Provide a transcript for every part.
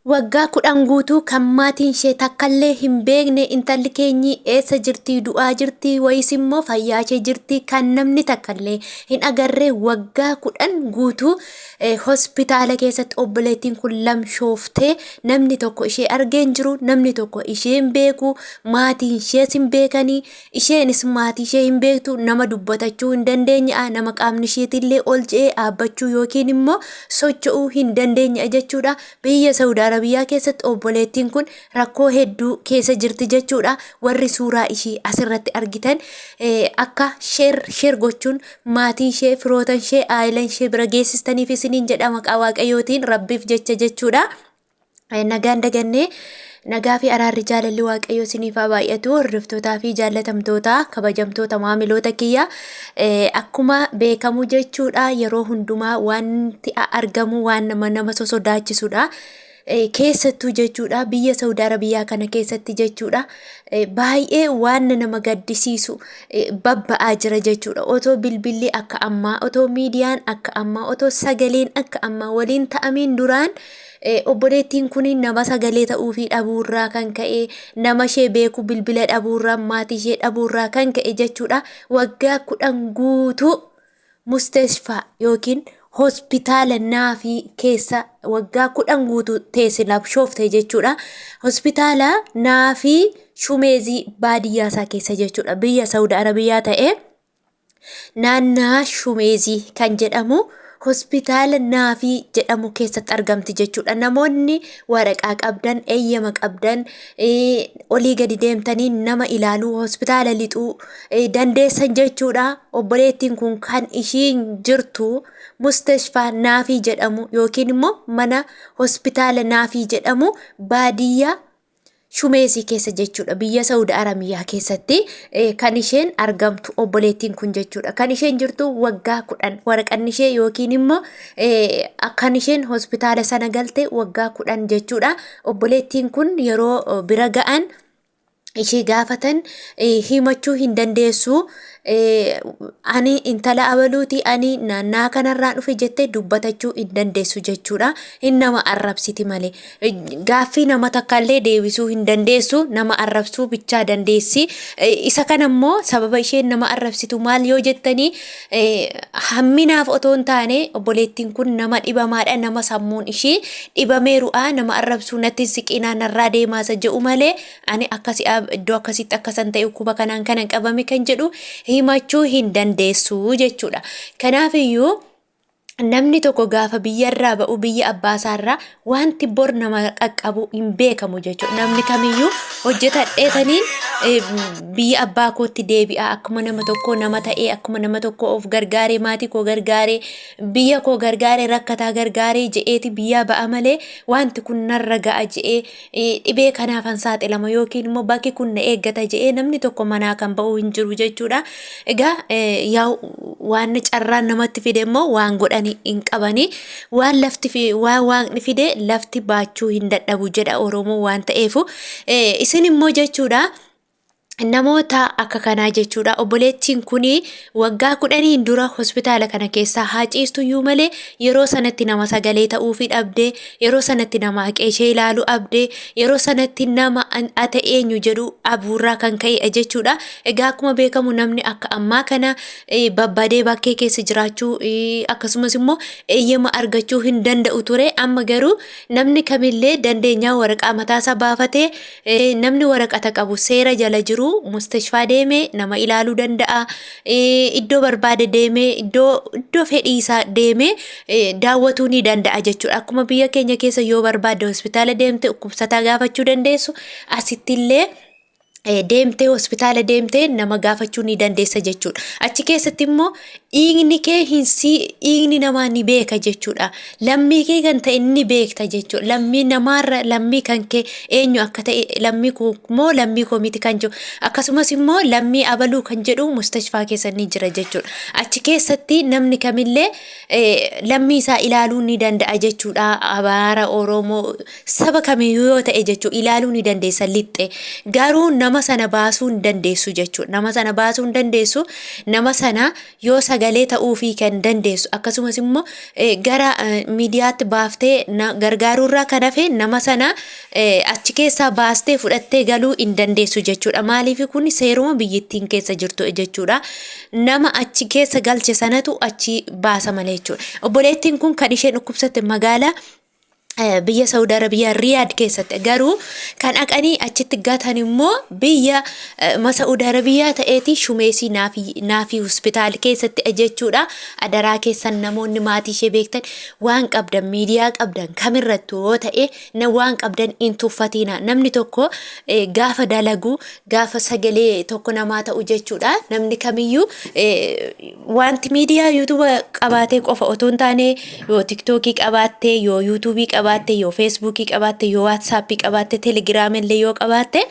Waggaa 10 guutuu kan maatiin ishee takkallee hin beekne intalli keenyi eessa jirti du'aa jirti wayis immoo fayyaa ishee jirti kan namni takkallee hin agarre waggaa 10 guutuu hospitaala keessatti obboleettiin kun lamshooftee namni tokko ishee argee hin jiru namni tokko ishee hin beeku maatiin ishees hin beekanii Isheenis maatii ishee hin beektu, nama dubbatachuu hin dandeenye'a, nama qaamni isheetillee ol ce'ee dhaabbachuu yookiin immoo socho'uu hin dandeenye'a jechuudha. Biyya Saudi Arabiyaa keessatti obboleettiin kun rakkoo hedduu keessa jirti jechuudha. Warri suuraa ishii asirratti argitan akka sheer sheer gochuun maatii ishee, firootan ishee, aayilan ishee bira geessistaniif isiniin jedha maqaa Waaqayyootiin Rabbiif jecha jechuudha. Nagaan dagannee nagaa fi araarri jaalalli waaqayyoo isiniif haa baay'atu hordoftootaa fi jaallatamtoota kabajamtoota maamiloota kiyya akkuma beekamu jechuudha yeroo hundumaa wanti argamu waan nama nama sosodaachisudha. Keessattuu jechuudha biyya Saudi Arabiyaa kana keessatti jechuudha baay'ee waan nama gaddisiisu babba'aa jira jechuudha. Otoo bilbilli akka ammaa, otoo miidiyaan akka ammaa, otoo sagaleen akka ammaa waliin ta'amiin duraan Obboleettiin kun nama sagalee ta'uufii dhabuurraa kan ka'e, nama ishee beeku bilbila dhabuurraa, maatii ishee dhabuurraa kan ka'e jechuudha. Waggaa 10 guutuu mustashfaa yookiin hospitaala naafii keessa waggaa 10 guutuu teesse labshoofte jechuudha. Hospitaala naafii shumeezii baadiyyaa isaa keessa jechuudha. Biyya Saudi Arabiyaa ta'e. Naannaa Shumeezii kan jedhamu hospitaala Naafii jedhamu keessatti argamti jechuudha. Namoonni waraqaa qabdan, eeyyama qabdan, olii gadi deemtanii nama ilaaluu, hospitaala lixuu dandeessan jechuudha. Obboleettiin kun kan ishiin jirtu mustashfaa Naafii jedhamu yookiin immoo mana hospitaala Naafii jedhamu baadiyyaa Shumeesii keessa jechuudha. Biyya Saudi Aramiyaa keessatti kan isheen argamtu obboleettiin kun jechuudha. Kan isheen jirtu waggaa 10 waraqanni ishee yookiin immoo kan isheen hospitaala sana galte waggaa 10 jechuudha. Obboleettiin kun yeroo bira ga'an ishee gaafatan himachuu hin dandeessu. Ani intala abaluuti ani naannaa kanarraa dhufe jettee dubbatachuu hin dandeessu jechuudha. Hin nama arrabsiti malee. Gaaffii nama takkaallee deebisuu hin dandeessu nama arrabsuu bichaa dandeessi. Isa kana immoo sababa isheen nama arrabsitu maal yoo jettanii hamminaaf otoo hin taane obboleettiin kun nama dhibamaadha nama sammuun ishii dhibameeru'a nama arrabsuu natti hin siqinaa narraa deemaa isa jedhu malee ani akkasi iddoo akkasitti akkasan ta'e dhukkuba kanaan kanan qabame kan jedhu himachuu hin dandeessu jechuudha. Kanaaf iyyuu namni tokko gaafa biyyarraa ba'u biyya abbaasaarraa wanti bor nama qaqqabu hin beekamu jechuudha. Namni kamiyyuu hojjetadheetaniin biyya abbaa kootti deebi'a akkuma nama tokkoo nama ta'ee akkuma nama tokkoo of gargaaree maatii koo gargaaree biyya koo gargaaree rakkataa gargaaree je'eeti biyyaa ba'a malee wanti kun narra ga'a je'ee dhibee kanaafan saaxilama yookiin immoo bakki kun na eeggata je'ee namni tokko manaa kan ba'u hin jiru jechuudha. Egaa yaa waan carraan namatti fide immoo waan godhani hin qabani. Waan lafti waan waaqni fide lafti baachuu hin dadhabu jedha Oromoo waan ta'eefu. Isin immoo jechuudha. Namoota akka kanaa jechuudha. Obboleettiin kun waggaa 10n dura hospitaala kana keessaa haa ciistuyyuu malee yeroo sanatti nama sagalee ta'uufii dhabdee, yeroo sanatti nama haqee ishee ilaalu dhabdee, yeroo sanatti nama ate eenyu jedhu abuurraa kan ka'edha jechuudha. Egaa akkuma beekamu namni akka ammaa kana babbadee bakkee keessa jiraachuu akkasumas immoo eeyyama argachuu hin danda'u ture. Amma garuu namni kamillee dandeenyaa waraqaa mataasaa baafatee Namni waraqata qabu seera jala jiru mustashfaa deeme nama ilaaluu danda'a. Iddoo barbaade deemee iddoo iddoo fedhii isaa deemee daawwatuu ni danda'a jechuudha. Akkuma biyya keenya keessa yoo barbaadde hospitaala deemte dhukkubsataa gaafachuu dandeessu asittillee deemtee hospitaala deemtee nama gaafachuu ni dandeessa jechuudha. Achi keessatti immoo dhiigni kee hin si dhiigni namaa ni beeka jechuudha. Lammii kee kan ta'e ni beekta jechuudha. Lammii namaarra lammii kan kee eenyu akka ta'e lammii koo moo lammii koo miti kan jedhu akkasumas immoo lammii abaluu kan jedhu mustashfaa keessa ni jira jechuudha. Achi keessatti namni kamillee lammii isaa ilaaluu ni danda'a jechuudha. Abaara Oromoo saba kamiyyuu yoo ta'e jechuudha ilaaluu ni dandeessa lixxe. Garuu nama sana baasuu hin dandeessu jechuudha. Nama sana baasuu hin dandeessu. Nama sana yoo sagalee sagalee ta'uufii kan dandeessu akkasumas immoo gara miidiyaatti baaftee gargaaruurraa kan hafe nama sana achi keessaa baastee fudhattee galuu hin dandeessu jechuudha. Maaliif kun seeruma biyyittiin keessa jirtu jechuudha. Nama achi keessa galche sanatu achi baasa malee jechuudha. Obboleettiin kun kan isheen dhukkubsatte magaalaa biyya Saudi Arabiyaa Riyaad keessatti garuu kan dhaqanii achitti gatan immoo biyya Saudi Arabiyaa ta'eeti Shumeesii Naafii hospitaal keessatti jechuudha. Adaraa keessan namoonni maatii ishee beektan waan qabdan miidiyaa qabdan kamirrattu yoo ta'e waan qabdan hin tuffatiina. Namni tokko gaafa dalagu gaafa sagalee tokko namaa ta'u jechuudha. Namni kamiyyuu wanti miidiyaa yuutuuba qabaatee qofa otoo hin taane yoo tiktookii qabaatte, yoo yuutuubii qabaatte, yoo feesbuukii qabaatte, yoo waatsaappii qabaatte, telegiraamii illee yoo qabaatte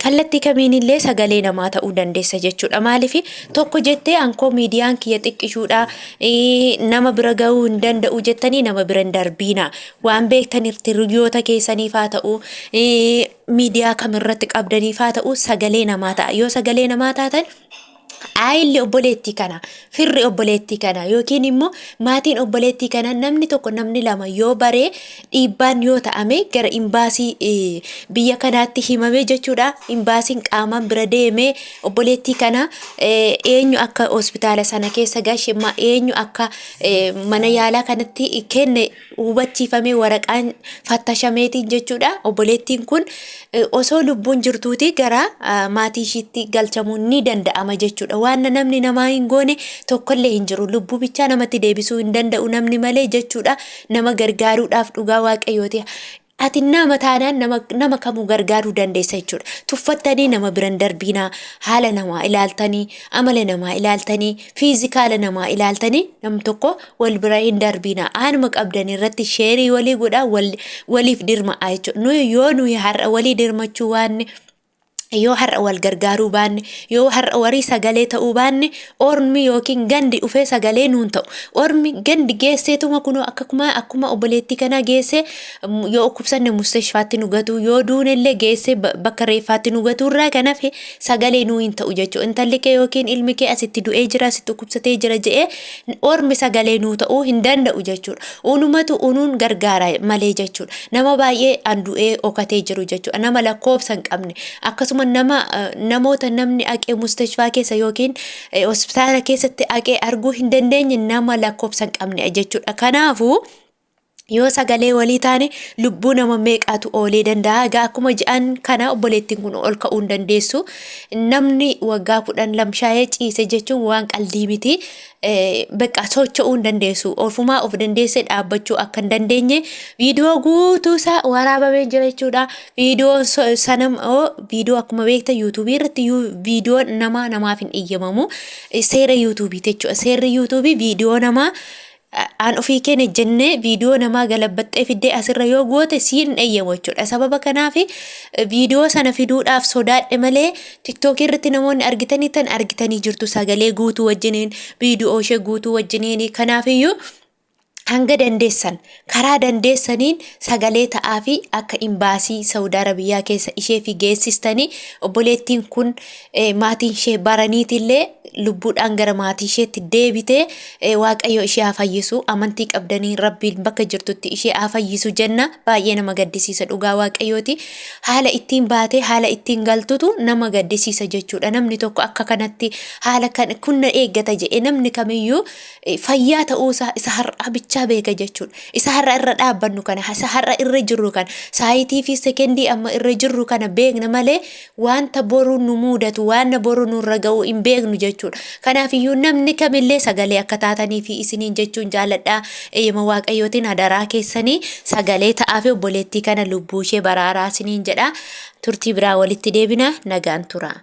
kallattii kamiinillee sagalee namaa ta'uu dandeessa jechuudha. Maaliif tokko jettee ankoo miidiyaan kiyya xiqqishuudha nama bira gahuu hin danda'u jettanii nama bira hin darbiina. Waan beektan hiriyoota keessaniif haa ta'u miidiyaa kamirratti qabdaniif haa ta'u sagalee namaa ta'a. Yoo sagalee namaa taatan aayilli obboleettii kana, firri obboleettii kana yookiin immoo maatiin obboleettii kana namni tokko namni lama yoo baree dhiibbaan yoo ta'ame gara imbaasii biyya kanaatti himame jechuudha. Imbaasiin qaamaan bira deemee obboleettii kana eenyu akka hospitaala sana keessa gashe eenyu akka mana yaalaa kanatti kenne hubachiifamee waraqaan fattashameetiin jechuudha. Obboleettiin kun osoo lubbuun jirtuuti gara maatii ishiitti galchamuun ni danda'ama jechuudha. Waan namni namaa hin goone tokkollee hin jiru. Lubbuu bichaa namatti deebisuu hin danda'u namni malee jechuudha. Nama gargaaruudhaaf dhugaa waaqayyooti. Ati nama taanaan nama kamuu gargaaruu dandeessa jechuudha. Tuffattanii nama biran darbiinaa, haala namaa ilaaltanii, amala namaa ilaaltanii, fiizikaala namaa ilaaltanii nam tokko wal bira hin darbiinaa. Aanuma qabdan irratti sheerii walii godhaa waliif dirma'aa jechuudha. Nuyi yoo nuyi har'a walii dirmachuu waanne yoo har'a wal gargaaruu baanne yoo har'a warii sagalee ta'uu baanne ormi yookiin gandi dhufee sagalee nuun ta'u ormi gandi geesseetuma kunoo akkuma obboleettii kanaa geessee yoo dhukkubsanne mustashfaatti nu gatu yoo duunellee geessee bakka reeffaatti nu gatu irraa kan hafe sagalee nuu hin ta'u jechuudha. Intalli kee yookiin ilmi kee asitti du'ee jira asitti dhukkubsatee jira jedhee ormi sagalee nuu ta'uu hin danda'u jechuudha. Unumatu unuun gargaara malee jechuudha. Nama baay'ee an du'ee okatee jiru jechuudha. Nama lakkoofsa hin qabne. Akkasuma nama namoota namni aqee mustashfaa keessa yookiin hospitaala keessatti aqee arguu hin dandeenye nama lakkoofsa hin qabne jechuudha. Kanaafuu yoo sagalee walii taane lubbuu nama meeqaatu oolee danda'a. Egaa akkuma jedhan kana obboleettiin kun ol ka'uu hin dandeessu. Namni waggaa 10 lamshaa'ee ciise jechuun waan qaldii miti. Bakka socho'uu hin dandeessu. Ofumaa of dandeessee dhaabbachuu akka hin dandeenye viidiyoo guutuu isaa waraabamee jira jechuudha. Viidiyoon sana viidiyoo akkuma beektan yuutuubii irratti viidiyoon namaa namaaf hin eeyyamamu. Seera yuutuubii jechuudha. Seerri yuutuubii viidiyoo namaa an ofii keenya jennee viidiyoo namaa galabbaxxee fiddee asirra yoo goote siin eeyyamu jechuudha. Sababa kanaaf viidiyoo sana fiduudhaaf sodaadhe malee tiktookii irratti namoonni argitanii tan argitanii jirtu sagalee guutuu wajjiniin viidiyoo ishee guutuu wajjiniin kanaafiyyuu hanga dandeessan karaa dandeessaniin sagalee ta'aa fi akka imbaasii Saudi Arabiyaa keessa ishee fi geessistanii obboleettiin kun maatiin ishee baraniitillee lubbuudhaan gara maatii isheetti deebitee Waaqayyo ishee haa fayyisu amantii qabdanii rabbiin bakka jirtutti ishee haa fayyisu jenna baay'ee nama gaddisiisa dhugaa Waaqayyooti haala ittiin baatee haala ittiin galtutu nama gaddisiisa jechuudha namni tokko akka kanatti haala kan kun na eeggata jedhee namni kamiyyuu fayyaa ta'uusaa isa har'aa bichaa beeka jechuudha. Isa har'a irra dhaabbannu kana, isa har'a irra jirru kana, saayitii fi sekendii amma irra jirru kana beekna malee wanta boru nu muudatu, waan boru nurra ga'u hin beeknu jechuudha. Kanaaf iyyuu namni kamillee sagalee akka taatanii fi isiniin jechuun jaalladha. Eeyyama Waaqayyootiin hadaraa keessanii sagalee ta'aa fi obboleettii kana lubbuu ishee baraaraa isiniin jedha. Turtii biraa walitti deebina. Nagaan tura.